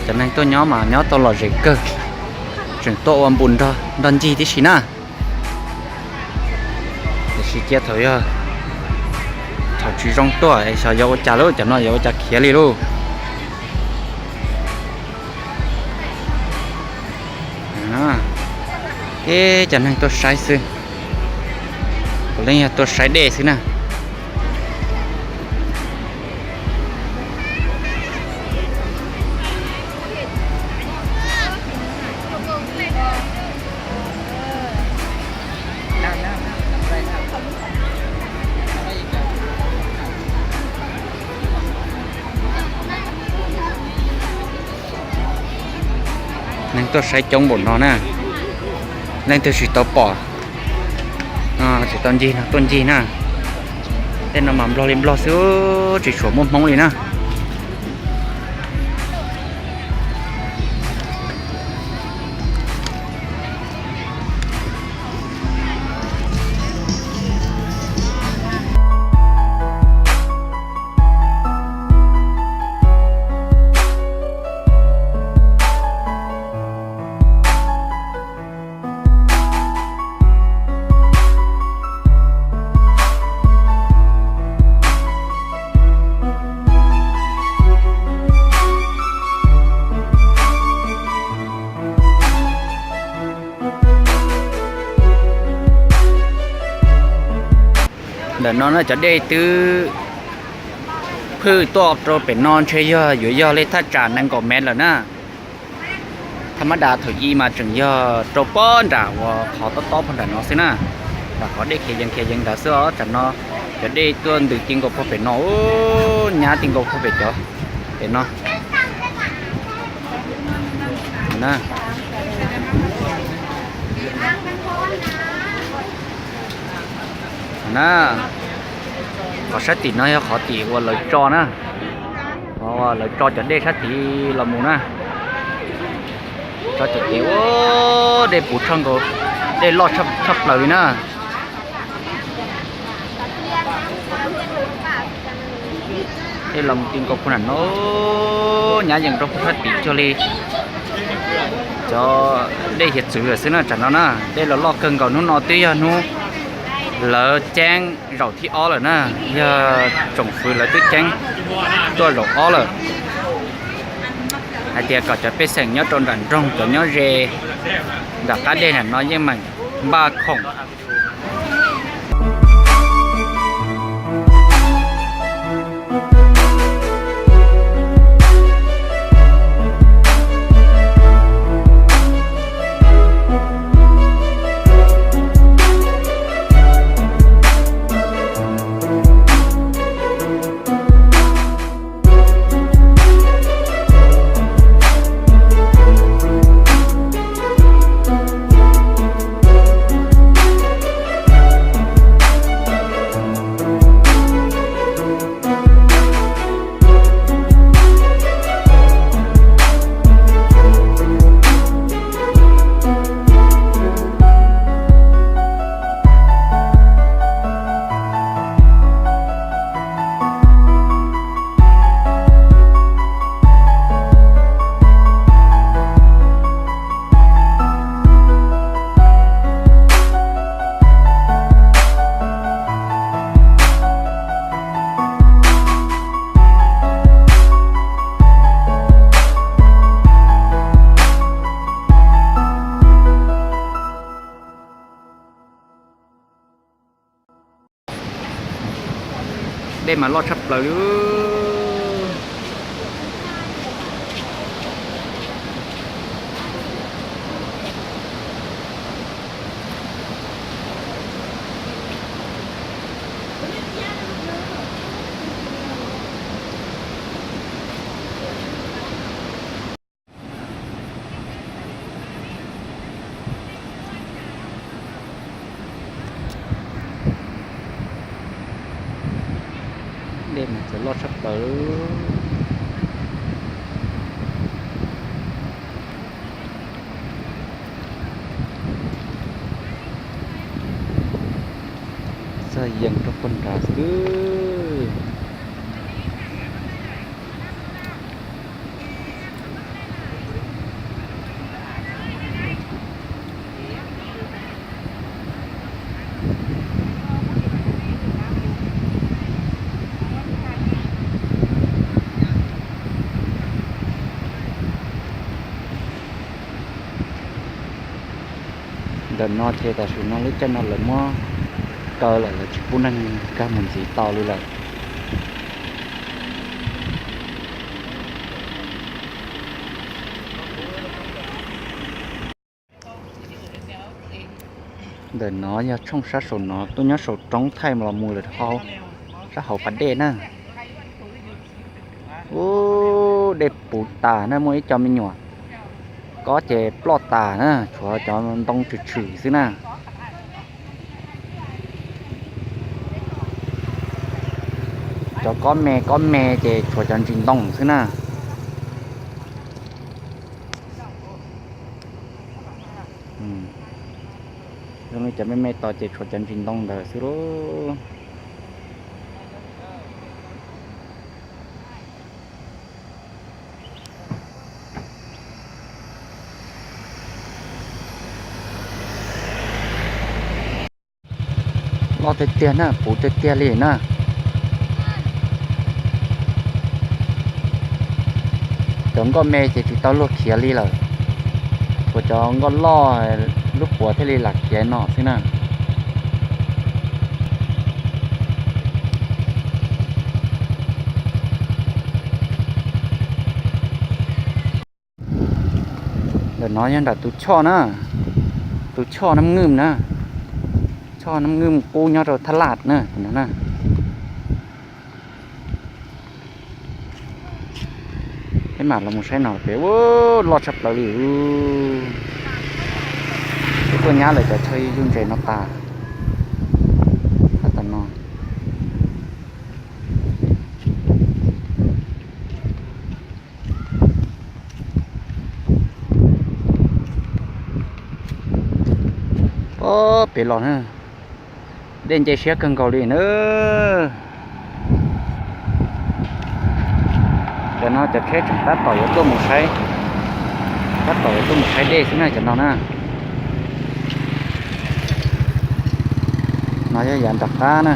Cov neeg tuaj nyob mas nyob tau lom zem kawg, tseem tuaj ua npus nrog ncig tib si na. Tiam sis cia thaum yog thaum tsis zoo tuaj es xyov yuav ua cas lauj, cov no yuav ua cas khiav li lauj. Ib cov neeg tuaj saib xwb, puav leej yog tuaj saib dej xwb na. Neeg tuaj saib coob npaum no na, leej twg tsis tau pom, tsis tau ncig no tuaj ncig na. Tej no mas nplog li nplog xwb, tsis tshua muaj hmoob li na. Ntawm no na cov dej twb phwj tuaj rau pem no ntshe yog yuav yog li thaj tsam nees nkaum mev lawm na. Thaj mab das thaum i mas tseem yog rau pob nram uas qhov tob tob puag nram no xwb na. Nram qhov dej khiav yees khiav yees ntawd xwb os, tsam no cov dej tuaj ntws ti nkaus puag pem no, nyab ti nkaus puag pem cov pem no. Na, qhov sab tim no yog qhov tim uas lawv tso na, lawv tso cov dej sab tid los mus na. Tso cov tid ua dej puv tshaj nkaus, dej loj tshaj plaws li na. Dej los mus ti nkaus puag nram no, nyab yees rau puag sab tid cuag li cov dej hiav txwv lawm xwb na. Tsam no na dej los loj kawg nkaus, hnub no twb yog hnub lawv ceeb zaum thib ob lawm na, yog tsoom fwv lawv twb ceeb tuaj zaum ob lawm. Hais tias kom cov pej xeem nyob rau nram nroog, cov nyob ze nram qab dej nram no yeej meem npaj khoom. Dej mas loj tshaj plaws li. Dej mas txawm loj tshaj plaws. Txog yees rau puag nrad xwb. Ntawm no ces tam sim no lub caij no lawv muab kaw lawm, lawv tsis pub neeg nkag mus ntxiv tau li lawm. Ntawm no yog tshooj sab saum no, tuaj nyob saum roob thaij los mus lawm hauv, sab hauv pas dej na. Ub, dej puv tas na, muaj ib co me nyuam kob ces ploj tas na, tshuav cov ntoo tshwm tshwm xwb na. Cov kob me kob me ces tshuav cov ntsis ntoo xwb na. Zoo li cov me me tos ces tshuav cov ntsis ntoo ntawd xwb lauj. Loj tiag tiag na, puv tiag tiag li na. Cov nkoj me ces tsis tau luag khiav li lawm, tshuav cov nkoj loj lub puav thiaj li lam khiav no xwb na. Ntawm no yog nram tus choj na, tus choj Nab Nwj na, choj Nab Nwj qub nyob rau Thaj Laj na no na. Peb mam los mus saib no pem, ub, loj tshaj plaws li. Peb tuaj nyab lawm cov chaw yug ntses no tas. Tab tom no Ob pem los na, dej nce siab kawg nkaus li na. Cov no cov tsheb tseem tab tom yuav tuaj mus saib, tab tom yuav tuaj mus saib dej xwb na cov no na. No yog yav nram qab na.